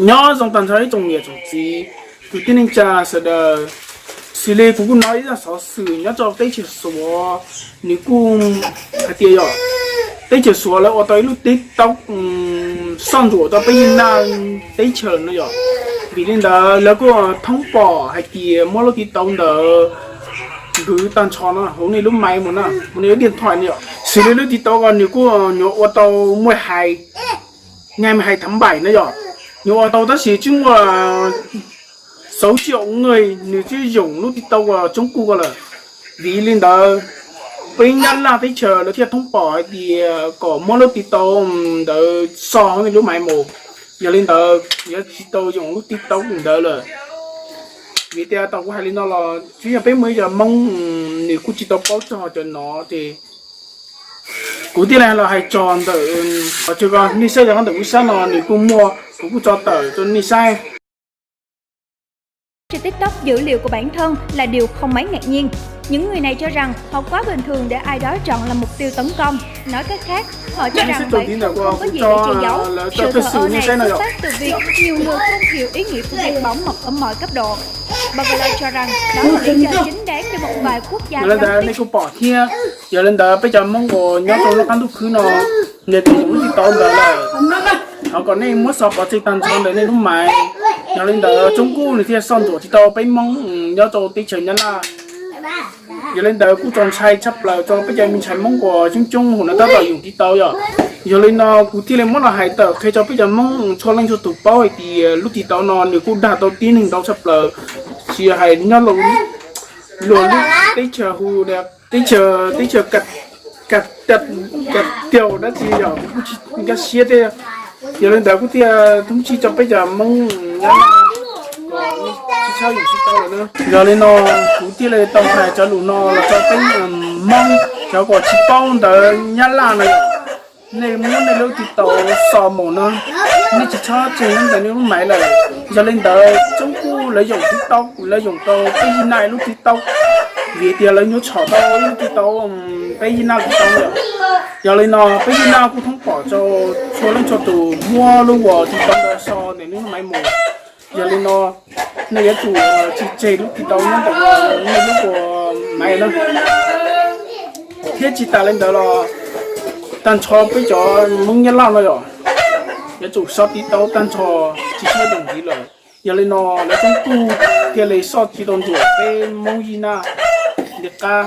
Nyob zoo tag nrho ib tsoom niam tsoom txiv, kwv tij neej tsa sawv daws. Xws li kuv kuj hnov ib zaj xov xwm nyob rau teb chaws Suav, nws kuj hais tias yog teb chaws Suav lawv ua tau ib lub TikTok soj ntsuam rau peb Nyab Laj teb chaws no yom. Vim li ntawd lawv kuj thoob pom hais tias muab lub TikTok ntawd nthwv tag nrho no hauv nej lub máy mus na, hauv nej lub điện thoại no yom. Xws li lub TikTok ko nws kuj nyuam ua tau muaj hais, ngày mười hai tháng bảy no yom, nyuam ua tau tab sis tsis muaj sáu triệu người nws twb yoom lub TikTok uas Trung Quốc ko lawm. Vim li ntawd peb Nyab Laj teb chaws lawv thiaj thoob pom hais tias kom muab lub TikTok ntawd xoj hauv nej lub máy mus. Yog li ntawd yuav tsis tau yoom lub TikTok ntawd lawm. Vim tias tau kuv hais li no los twb yog peb muaj ib co Hmoob nws kuj tsis tau paub txog cov no ces kuv thiaj li los hais txog ntawm qhov chaw ko. Nej saib cov ntawm kuv sab no nws kuj muaj, kuv kuj tso tawm rau nej saib. Trên TikTok, dữ liệu của bản thân là điều không mấy ngạc nhiên. Những người này cho rằng họ quá bình thường để ai đó chọn là mục tiêu tấn công. Nói cách khác, họ cho rằng bản thân không có gì để che giấu. Sự thờ ơ này xuất phát từ việc nhiều người không hiểu ý nghĩa của việc bảo mật ở mọi cấp độ. Bagala cho rằng đó là lý do chính đáng để một vài quốc gia cấm TikTok. Nej kuj pom thiab, yog li ntawd peb cov Hmoob uas nyob rau lub qab ntuj khwb no, nej twb yoom lub TikTok ntawd lawm, thov kom nej muab xoj pov tseg tag nrho ntawm nej lub máy. Yog li ntawd Trung Quốc nws thiaj xoj ntsuam tsis tau peb Hmoob nyob rau teb chaws Nyab Laj. Yog li ntawd kuj txaus ntshai tshaj plaws rau peb cov me ntxhais Hmoob uas coob coob hauv no tab tom yoom TikTok yom. Yog li no kuv thiaj li muab los hais tawm qhia rau peb cov Hmoob txhua leej txhua tus paub hais tias lub TikTok no nws kuj dag tau tib neeg ntau tshaj plaws, tsis hais nyob luag lub teb chaws hu, teb chaws, teb chaws Ka Tiaus dab tsi yog kuv kuj tsis nkag siab thiab. Yog li ntawd kuv thiaj thov txim rau peb cov Hmoob Nyab Laj tsis txhob yoom TikTok lawm na. Yog li no kuv thiaj li tau hais cov lus no los rau peb Hmoob cov uas tsis paub ntawv Nyab Laj no yom, nej muab nej lub TikTok xoj mus no, nej tsis txhob tseg nyob ntawm nej lub máy lawm. Yog li ntawd Trung Quốc lawv yoom TikTok, lawv yoom tau peb Nyab Laj lub TikTok, vim tias lawv nyuam txhom tau lub TikTok, peb Nyab Laj lub TikTok yom. Yog li no peb Nyab Laj kuj thov pom rau txhua leej txhua tus muab lub uas TikTok ntawd xoj ntawm nej lub máy mus. Yog li no nej yuav tsum tsis tseg lub TikTok nyob ntawm nej lub uas máy na. Thiab tsis tas li ntawd los tag nrho peb cov Hmoob Nyab Laj no yom, yuav tsum xóa TikTok tag nrho, tsis txhob yoom ntxiv lawm. Yog li no lawv Trung Quốc thiaj li xoj tsis tau ntsuam peb Hmoob Nyab Laj li qab.